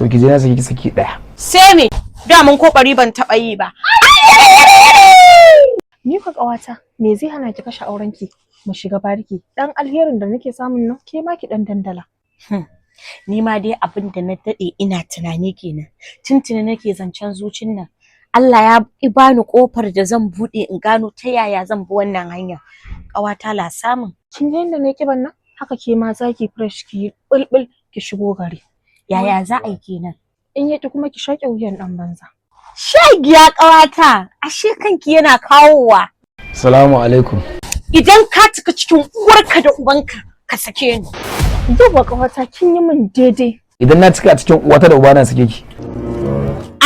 To ki je, na saki saki daya. Sai me? Daman ko bari ban taɓa yi ba. Ni fa ƙawata, me zai hana ki kashe aurenki mu shiga bariki? Dan alherin da nake samun nan, ke ma ki dan dandala. Ni ma dai abin da na daɗe ina tunani kenan. Tuntuni nake zancen zucin nan. Allah ya bani kofar da zan buɗe in gano ta yaya zan bi wannan hanya. Ƙawata la samun. Kin ga yadda na kiban nan? Haka ke ma za ki fresh, ki bulbul, ki shigo gari. Yaya za a yi kenan? In yaki kuma ki shaƙe wuyan ɗan banza. Shagiya ƙawata, ashe kanki yana kawowa. Salamu alaikum. Idan ka cika cikin uwarka da ubanka, ka sake ni. Yauwa ƙawata, kin yi min daidai. Idan na cika a cikin uwata da ubana, sake ki.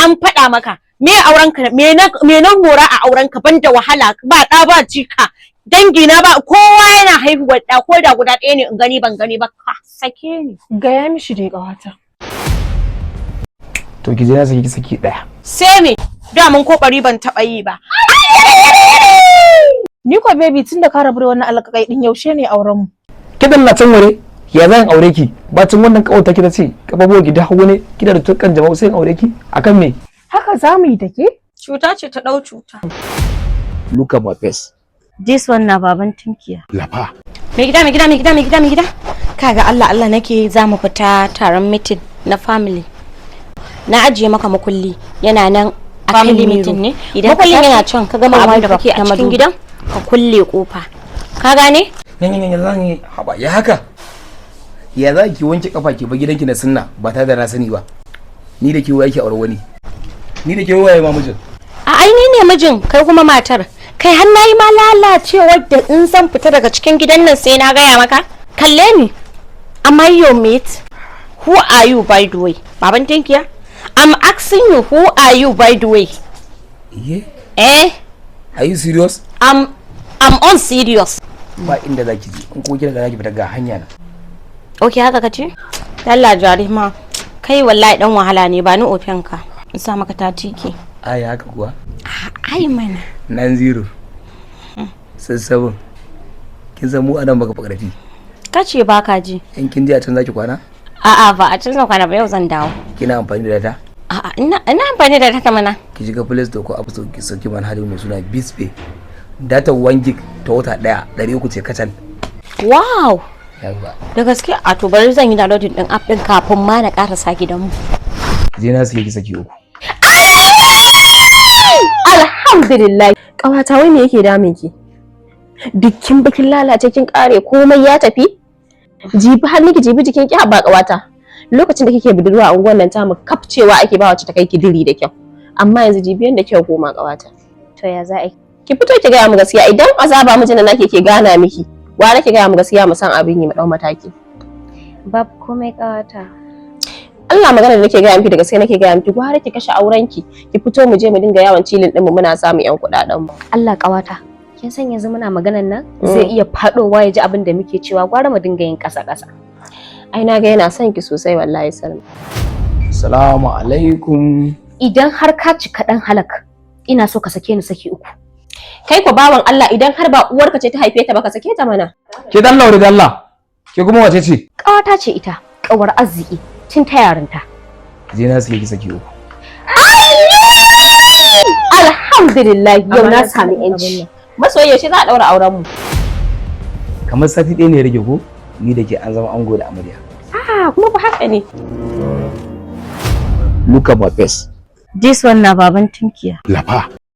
An faɗa maka me aurenka, me na mora a aurenka banda wahala? Ba ɗa ba jika, dangi na ba kowa yana haihuwar ɗa ko da guda ɗaya ne in gani, ban gani ba. Ka sake ni. Gaya mishi dai, ƙawata. To ki je, na saki saki daya. Sai me? Daman ko bari ban taɓa yi ba. Ni ko baby, tun da ka rabu da wannan alƙaƙai din, yaushe ne auren mu? Kidan na can ware, ya zan aure ki? Bacin wannan kawata ki ta ce kafafuwa ki da hagu ne kina da tukan jama'u, sai in aure ki akan me? Haka za mu yi da ke? Cuta ce ta ɗau cuta. Look at my face. This one na baban tunkiya. Lafa. Mai gida, mai gida, mai gida, mai gida, mai gida. Kaga, Allah Allah nake za mu fita taron meeting na family. Na ajiye maka makulli, yana nan a Family meeting ne. Idan ka Makullin tashi, yana can, ka gama abin da kake a cikin gidan, ka kulle kofa. Ka gane? Yan yan yan, zan yi haba ya haka? Ya za ki wanke kafa ki ba gidanki na sunna ba tare da na sani ba? Ni da ke, waye ki aure wani? Ni da ke, waye ma mijin? A ai ni ne mijin, kai kuma matar. Kai, har nayi ma lalacewar da in zan fita daga cikin gidan nan sai na gaya maka? Kalle ni. Am I your mate? Who are you, by the way? Baban tinkiya? I'm asking you, who are you, by the way? Iye? Eh? Are you serious? I'm on serious. Ba inda zaki je. In kuma kina da zaki fita, ga hanya na. Okay, haka kace? Allah jari ma. Kai wallahi dan wahala ne, ba ni ofen ka. In sa maka tatiki. Ai haka kuwa? Ai mana. 90 67. Kin san mu anan baka fa karfi. Kace baka ji. In kin je, a can zaki kwana? A'a, ba a can zan kwana ba, yau zan dawo. Kina amfani da data? A'a, ina amfani da data mana. Ki shiga Play Store ko App Store, ki sauki manhaja mai suna Bispay. Data 1 gig ta wata daya 300 ce kacal. Wow! Yawa. Da gaske? A to bari zan yi downloading din app din kafin ma na karasa gidanmu. Je, na sake ki saki uku. Alhamdulillah. Ƙawata, wai me yake damun ki? Dukkin bakin lalace, kin kare, komai ya tafi. Jibi har miki jibi jikin ki. Ba ƙawata. Lokacin da kike budurwa a unguwar nan tamu, kafcewa ake ba wacce ta kai ki diri da kyau. Amma yanzu jibiyan da kyau koma, ƙawata. To ya za a yi? Ki fito ki gaya mu gaskiya, idan azaba mijin da nake ke gana miki. Gwara ki gaya mu gaskiya, mu san abin yi, mu dau mataki. Babu komai, ƙawata. Allah, magana da nake gaya miki da gaske nake gaya miki. Gwara ki kashe aurenki, ki fito mu je mu dinga yawon chilling din mu, muna samun yan kuɗaɗen mu. Allah ƙawata. Kin san yanzu muna maganan nan zai iya faɗowa ya ji abin da muke cewa, gwara mu dinga yin ƙasa ƙasa. Ai na ga yana son ki sosai wallahi, Salma. Salamu alaikum. Idan har ka cika ɗan halak, ina so ka sake ni saki uku. Kai ko bawan Allah, idan har ba uwarka ce ta haife ta ba, ka sake ta mana. Ke dan laure da Allah. Ke kuma wace ce? Ƙawata ce ita, ƙawar arziki tun ta yarinta. Je, na sake ki saki uku. Alhamdulillah, yau na sami yanci. Masoyi, yaushe za a daura auren mu? Kamar sati ɗaya ne ya rage ko? Ni da ke an zama ango da amarya. Ah, kuma ba haka ne. Look at my face. This one na baban tunkiya. Lafa.